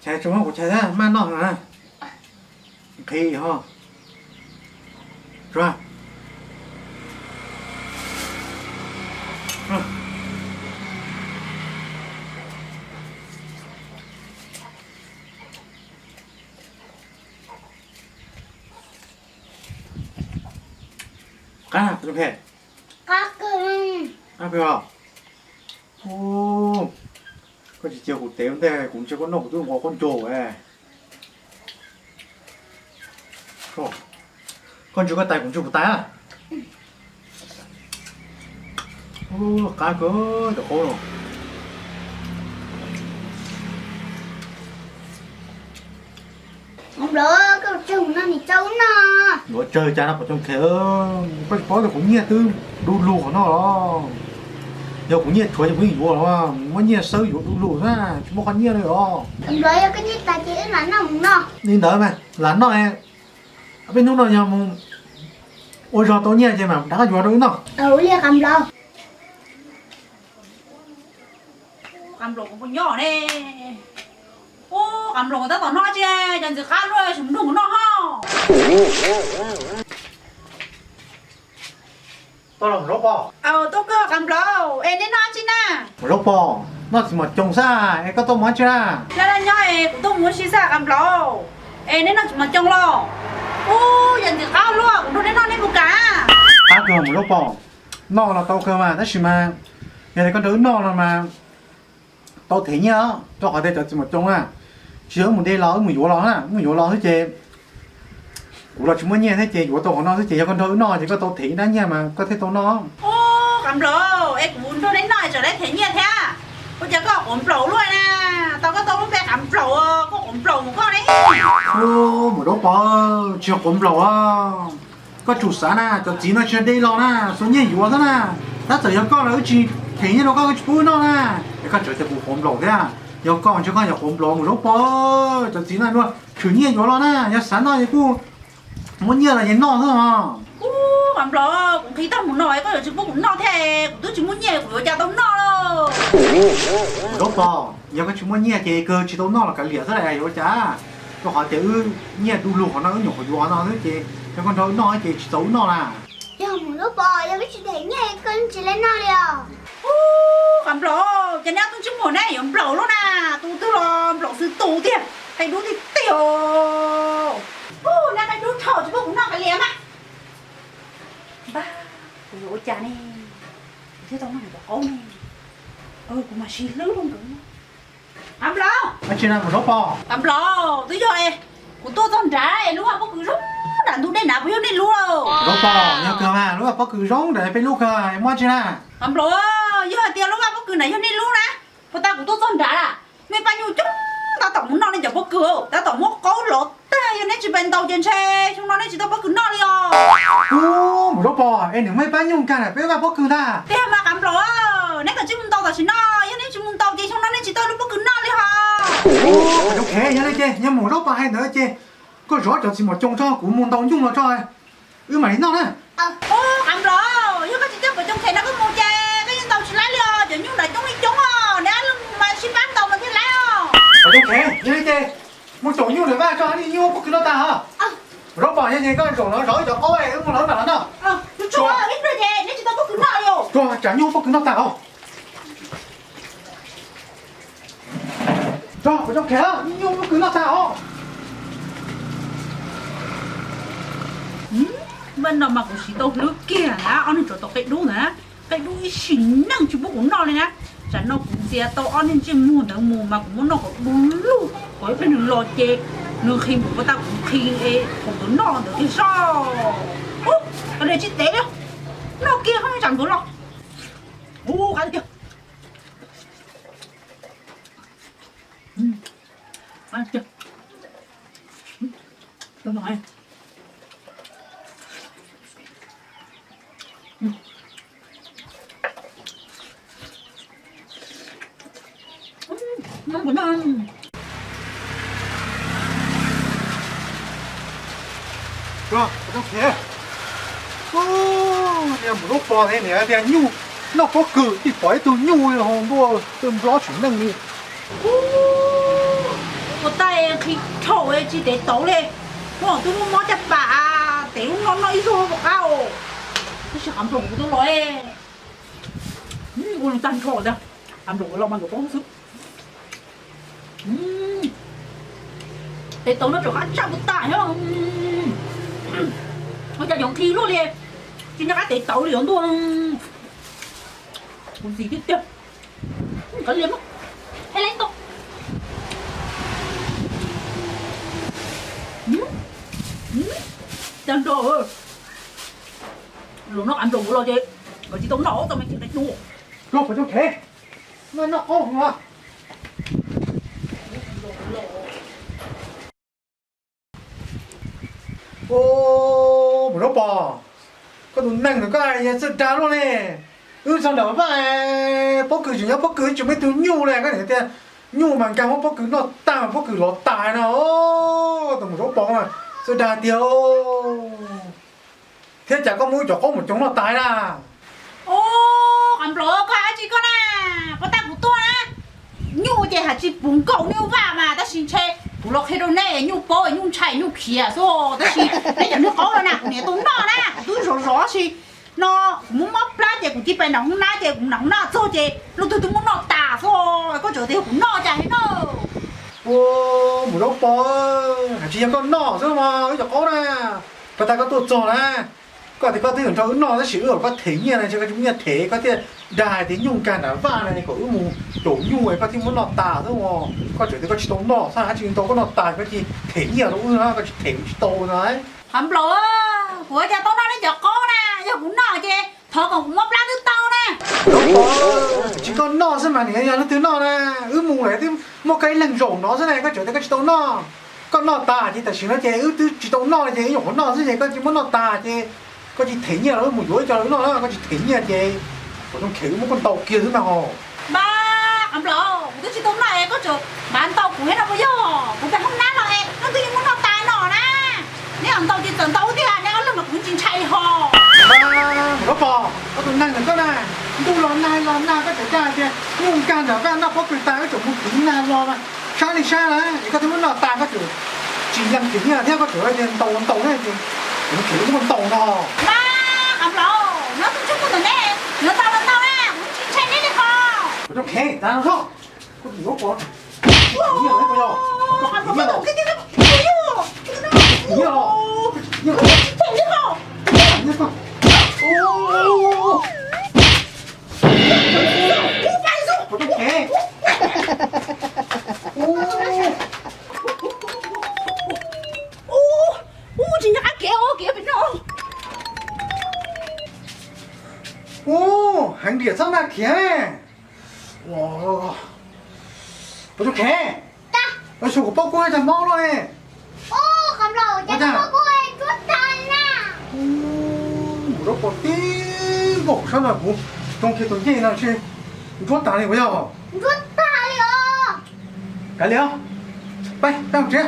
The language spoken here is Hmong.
Chais tso, kuv chais na, maj noj na. Nqhis ho. Tso. Qab, qab kawg os. Koj tsis cia kuv tev ua ntej, kuv ntsia koj noj kuv twb nqua khaub ncaug. Koj ntsia koj tais, kuv ntsia kuv tais. Qab kawg cov qaub no. Yuav tsawg cas no pom coo khe, koj tsis paub tias kuv nyiaj twb du lug qhov no los. Yog kuv nyiaj tshuav ces kuv yeej yuav los, muab nyiaj sawb yuav du lug na, tsis muaj qhov nyiaj li os. Li ntawd mas lam noj, peb hnub no yog mus ua zog tau nyiaj ces mam rov qab yuav rau wb noj. Qab nplaum kuv puas nyob ne? Ub, qab nplaum tab tom noj tsi, cov ntxim qab luaj, tsis mus nrog kuv noj ho. Tau los Mus Zaub Pov. Tuaj kawg qab nplaum, es neb noj tsi na? Mus Zaub Pov, noj txiv mos coos xwb es koj tuaj mus tsi na? Nyob nyob es kuv tuaj mus ua si xwb qab nplaum. Es neb noj txiv mos coos los? Ub, cov ntxim qab luaj, kuv nrog neb noj neb puas kam? Qab kawg Mus Zaub Pov, noj los tau kawg mas tab sis mas yog tias koj nrog wb noj no mas tau them nyiaj os, rau qhov tias cov txiv mos coos na, tsis yog wb mus de los, wb mus yuav los na, wb mus yuav los xwb ces kuv los tsis muaj nyiaj thiab ces yuav tau qhov no xwb ces yog koj nrog wb noj ces koj tau them ib rab nyiaj mas koj thiaj tau noj. Ub, qab nplaum, es kuv nrog neb noj es tseem them nyiaj thiab. Ua cas koj quav nplaum luaj na? Tau koj tau lub npe qab nplaum, koj quav nplaum mus koj ne. Ub, Mus Zaub Pov, tsis yog quav nplaum os. Koj tsum xav na, cov txiv no tsis yog de los na, xuas nyiaj yuav xwb na. Tab txawm yog koj los wb tsis them nyiaj rau koj, wb tsis pub wb noj na. Es koj tseem tias kuv quav nplaum thiab. Yog koj ntshe koj yog quav nplaum Mus Zaub Pov, cov txiv no luag tshwm nyiaj yuav los na, yog xav noj es kuj muab nyiaj los ces noj xwb os. Ub, qab nplaum, kuv nqhis tag mus no es koj yuav tsis pub kuv noj thiab, kuv twb tsis muaj nyiaj kuv yuav ua cas tau noj lauj? Mus Zaub Pov, yog koj tsis muaj nyiaj ces kawg tsis tau noj los kav liam xwb las, yuav ua cas? Rau qhov tias wb nyiaj du lug qhov no, wb nyuam qhuav yuav qhov no xwb ces yog koj nrog wb noj ces tsis txaus wb noj na. Yog Mus Zaub Pov, yog wb tsis them nyiaj koj tsis li noj li os. Ub, qab nplaum, ces neb ob tug ntsej muag ne yuav nplaum luaj na, tus twg los nplaum xwb tus tiag, qaib dub tiag tiag. Ub, neb qaib dub dhau tsis pub kuv noj kav liam mas. Npag, kuv yuav ua cas ne? Kuv thiaj tau noj cov qaub ne. Kuv mam sib hlub rau nkawd. Qab nplaum. Tsis na Mus Zaub Pov. Qab nplaum, twb yog es kuv tuaj txog nrad es lub vaj pob kws zoo nram ntug dej nrad puas yog nej lub lauj? Zaub Pov, yog kawg mas, lub vaj pob kws zoo nrad peb lub kawg, muaj tsi na? Qab nplaum, yog hais tias lub vaj pob kws nrad yog nej lub na, puas tas kuv tuaj txog nrad lawm, muaj ib pab nyuj coob tab tom mus noj nej cov pob kws, tab tom muab qaub lov tag, yog neb tsis pab ntaus ces ntshe xyoo no nej tsis tau pob kws noj li os. Ub, Mus Zaub Pov, es nws muaj ib pab nyuj nkag nram peb vaj pob kws ntag. Tiag mas qab nplaum, neb kav tsij mus ntaus tam sim no, yog neb tsis mus ntaus ces xyoo no nej tsis tau lub pob kws noj li hos. Ub, yog li ces, yog Mus Zaub Pov hais ntawd ces koj zov cov txiv mos coos tso, kuv mus ntaus nyuj los tso, wb mam li noj na. Ub, qab nplaum, yog koj tsis coj Pov Coom Khem no koj mus ces koj yeej ntaus tsis laib li os, cov nyuj nrad coob li coob os, neb ob leeg mus mas sib pab ntaus mas thiaj laib os. Pov Coom Khem, yog li ces mus caum nyuj nram vaj tso, nyuj pob kws noj tag os. Zaub Pov, yog ces koj zaum no zov cov qaub, wb mus lawv mam los noj. Tsuag, ib pliag ces neb tsis tau pob kws noj li os. Tsuag, tsam nyuj pob kws noj tag os. Tso, Pov Coom Khem, nyuj pob kws noj tag os. Vaj no mas kuv siv tau hlwb kiag na, ob niag tsov tom qaib dub ntawd na, qaib dub ib sim neej tsis pub kuv noj li na. Tsam no kuv ntxias tau ob niag ntsej muag ntawd mus mas kuv muab noj kom du lug, kom ib pliag nws los ces nws nqhis npaum puas tas kuv nqhis es kom nkawd noj ntawd kiag soj. Ub, tsis tev li, noj kiag tsam nkawd los. Ub, qab tiag. Niag mus lub pos thiab niam tias nyuj noj pob kws, tsis pom ib tug nyuj li, ho ntuj, twb nplob tsis neej li. Ua tais nqhis rhaum tsis tev tauv li, hnub twb muaj mob caj pas, tev lub no noj ib zaug puas qab os. Tab sis qav nploos kuv twb los, ua tag nrho tiag, qav nploos los mas nkawd paub xwb. Tev tauv no tseem qab tshaj puas tas thiab. Ua cas cov nqhis luaj li, tsis nco qab tev tauv li os ntuj. Kuv ntxim tiag tiag. Qab liam, qab liam tau. Tag nrho, los noj qav nploos kuv los ces nkawd tsis tau noj tau me ntsis qe dua. Los puas coob khev, noj noj qaub no. Mus zaub pos, koj tus neeg ntawm koj txawj dag luaj li. Wb txog nram vaj, pob kws tseem nyob, pob kws tseem muaj ib tug nyuj li, koj niam tias nyuj mas nkag muab pob kws noj tag mas pob kws los tas no. Tus mus zaub pos mas txawj dag tiag. Thiab cas koj muab wb cov qaub mus coo noj tas na? Ub, qav nploos, koj hais dab tsi koj na? Puas tas kuv tuaj na? Nyuj ces hais tsis puv nkaus nyuj vaj mas, tab sis ntshe kuv los qhia rau neb, nyuj paub nyuj ntshai nyuj khiav xwb, tab sis neb cov niag qaub no na kuv niam tau noj na, kuv twb zov zov tab sis no kuv muab mob plab ces kuv tig pais nram hoob nab ces kuv nram hoob nab txog ces leej twg twb muab noj tas xwb, koj tseem tias kuv noj cas li na? Ua, mus zaub pos, hais tsis yog koj noj xwb mas wb cov qaub na. Puas tas koj tuaj txog na, koj tias koj twb yuav nrog wb noj tab sis wb kom koj them nyiaj na, ntshe koj tsis muaj nyiaj them koj thiaj dag hais tias nyuj nkag nram vaj na kom wb mus caum nyuj koj thiaj muab noj tas xwb os. Koj tseem tias koj tsis tau noj, txhob hais dab tsi ntau, koj noj tas koj cia them nyiaj rau wb na, koj tsis them wb tsis tau na. Qav nploos, kuv ua cas tau noj neb cov qaub na, yog kuv noj ces thov kom kuv mob plab twb tau na. Tsis koj noj xwb mas nws yog leej twg noj na, wb mus lawm twb muaj koj ib leeg zaum no xwb na, koj tseem tias koj tsis tau noj. Koj noj tas ces tam sim no ces wb twb tsis tau noj li ces wb nyuam qhuav noj xwb ces koj cia muab noj tas ces koj cia them nyiaj los wb mus yuav ib co los wb noj na, koj tsis them nyiaj ces kuv zoo khev wb muab koj ntaus kiag xwb mas hos. Mas qav nploos, kuv twb tsis tau noj es koj tseem ntaus kuv thiab no puas yog? Kuv pem hoob nab los es leej twg yeej muab noj tas no na. Neb ntaus ces txawm ntaus tiag, neb ob leeg mas kuv tsis ntshai li hos. Mas zaub pos, koj tus neeg ntawm koj na, ntuj los nag los nag koj tseem dag tias nyuj nkag nram vaj noj pob kws tas koj tseem mus tiv nag los mas sab li sab na es koj twb muab noj tas koj tseem tsis lees them nyiaj thiab koj tseem tias ntaus ntaus ne ces kuv khiav wb muab ntaus no. Mas qav nploos, neb tus ntsej muag ntawm neb, ntaus los ntaus na, kuv tsis ntshai neb li hos. Kuv tau khev tas no, koj tus zaub pos, koj them nyiaj los, koj them nyiaj los, koj them nyiaj los, koj them nyiaj los. Kuv tau khev. Ub, tsis nco qab kev, kev pem no. Ub, heev diam txhob maj khiav. Puas tau khev? Ua tsuas kuv paub kub cas mob luaj li. Mus zaub pos tib nkaus sab no kuv zoo kiag tus ncej no ntshe ntsuab tas li puas yog? Kav liam, peb peb mus tsev.